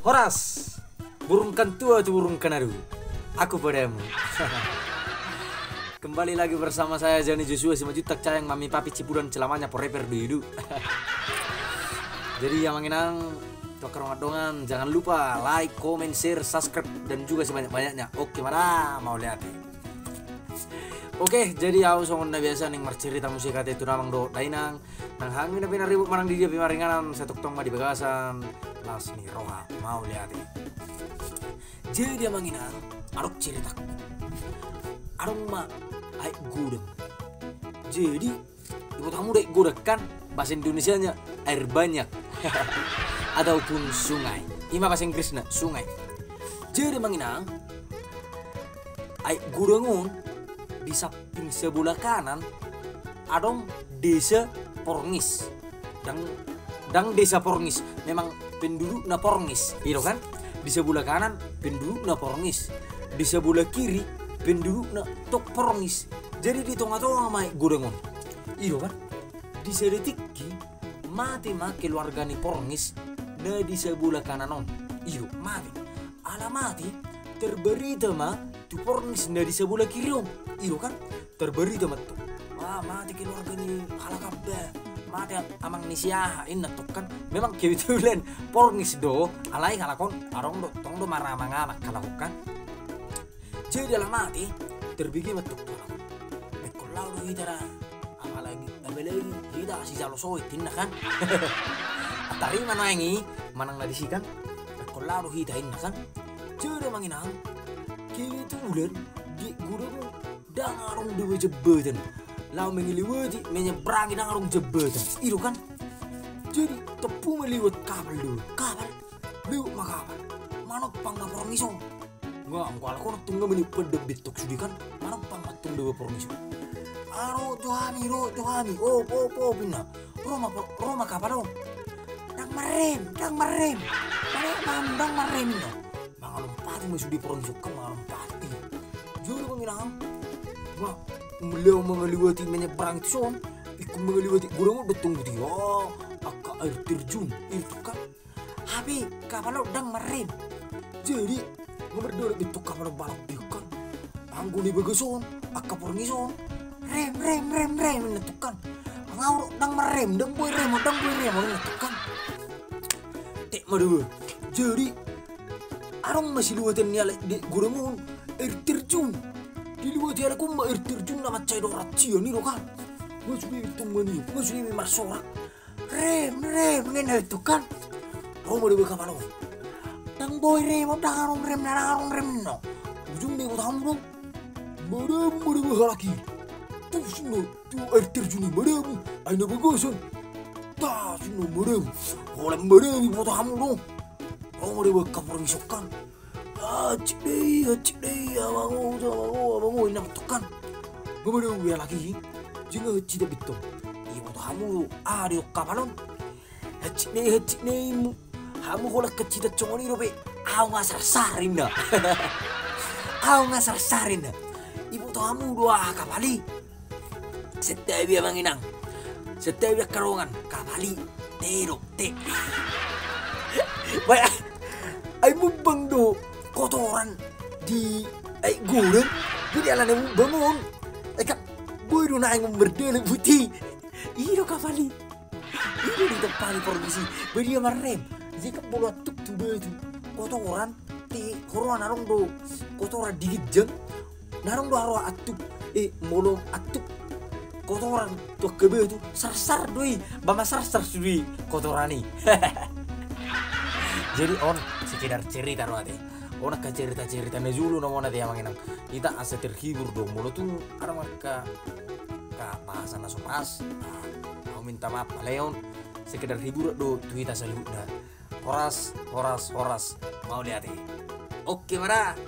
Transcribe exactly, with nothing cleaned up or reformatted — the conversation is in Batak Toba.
Horas. Burung kantua tu burung kanadu. Aku padamu. Kembali lagi bersama saya, Jani Joshua Simanjuntak, cayang mami papi cipudan celamanya forever duidu. Jadi amang inang, tu angka dongan-dongan, jangan lupa like, comment, share, subscribe, dan juga sebanyak-banyaknya. Oke, mada, mauliate. Oke, jadi au songon na biasa naeng marcarita muse hata tu damang dohot dainang. Nang hami na pinaribot manang di dia pe maringanan, sai tongtong ma di bagasan las ni roha. Mauliate. Jadi amang inang, adong caritangku. Adong ma aek godang. Jadi, iboto hamu do aek godang kan? Bahasa Indonesianya air banyak. Ataupun sungai. Ima bahasa Inggrisna, sungai. Jadi amang inang, aek godang on di samping sebelah kanan adong desa Porngis. Ndang, ndang desa Porngis, memang pendudukna Porngis, i do kan? Di sebelah kanan pendudukna Porngis, di sebelah kiri pendudukna tok Porngis. Jadi di tonga-tonga ma aek godang on, i do kan? Di sada tingki mate ma keluarga ni Porngis na di sebelah kanan on, i do, mate. Ala mate, terberita ma tu Porngis na di sebelah kiri on, i do kan? Terberita ma tong. Wah, mate keluarga ni halak on be. Mate amang ni si aha, inna tong kan. Memang kebetulan Porngis do, alai halak on adong do, tong do maramang-amang halak on kan. Jadi ala mate, terbege ma tong tu halak on. Ingkon laho do hita da. Apalagi, apalagi hita sijalo soit, inna kan. Tarima nuaeng i, manang na disi kan. Ingkon laho do hita, inna kan. Jadi amang inang, kebetulan di aek godang on ndang adong do jembatan. Laho mangaliwati, menyeberangi, ndang adong jembatan, i do kan. Jadi tempu ma lewat kapal do. Kapal. Lewat ma kapal. Manompang ma Porngis on. Nga, anggo halak on tong nga mani pandam bintong sude kan. Manompang ma tong deba Porngis on. Ah, dohot jo hami, dohot jo hami. Op, op, op, inna. Ro ma, ro ma kapal on. Ndang marrem, ndang marrem. Ndang marrem, inna. Mangalompati ma sude Porngis on kan, mangalompati. Jadi amang inang, nga molo mangaliwati, menyeberangi tu son, ingkon mangaliwati godang on do tong, buti, oh, angka air terjun, i do kan. Hape kapal on ndang marrem. Jadi nga mardalap be tong kapal on balok be kan. Anggo di bagasan angka Porngis on, rem, rem, rem, rem, inna tong kan. Nga ro ndang marrem, ndang boi rem, ndang boi rem, inna tong kan. Tek ma deba. Jadi adong ma siluatan ni halak i di godang on, air terjun. Diliwati halak on ma air terjun na mansai dorat sian i do kan. Nga sude tong maniop, nga sude be marsorak. Rem, rem, ninna be tong kan. Ro ma deba kapal on. Ndang boi rem, ndang adong rem, ndang adong rem, ninna. Ujungna iboto hamu do, madabu ma deba halak i. Tus, inna, tu air terjun i madabu. Ai na bagasan. Tas, inna, madabu. Holan madabu iboto hamu do. Ro ma deba angka Porngis on kan. Hansit do i, hansit do i, amang o, amang o, amang o, inna be tong kan. Nga madabu be halak i, jala hansit be tong. Iboto hamu do aha didok kapal on? Hansit do i, hansit do i, hamu holan hansitan songon i dope. Au nga sarsar, inna. Au nga sarsar, inna. Iboto hamu do aha kapal i? Santabi amang inang. Santabi angka dongan, kapal i te do, te. Baen, ai mumbang do kotoran di aek godang. Jadi alana mumbang on, ai kan boi do nuaeng on mardalap, buti. I do kapal i. I do ditompa ni Porngis i. Badia marrem. Jadi kan molo antuk tu batu, kotoran, te, huroa na adong do kotoran di ginjang. Na adong do huroa antuk, eh, molo antuk kotoran tu angka batu, sarsar do i, ba masarsar sude kotoran i. Jadi on sekedar cerita do ate. On angka cerita-cerita na jolo na muna ate amang inang. Hita asa terhibur do, molo tung adong angka, angka bahasa na so pas, ah, au minta maaf, alai on sekedar hiburan do tu hita saluhutna. Horas, horas, horas. Mauliate. Oke, mada.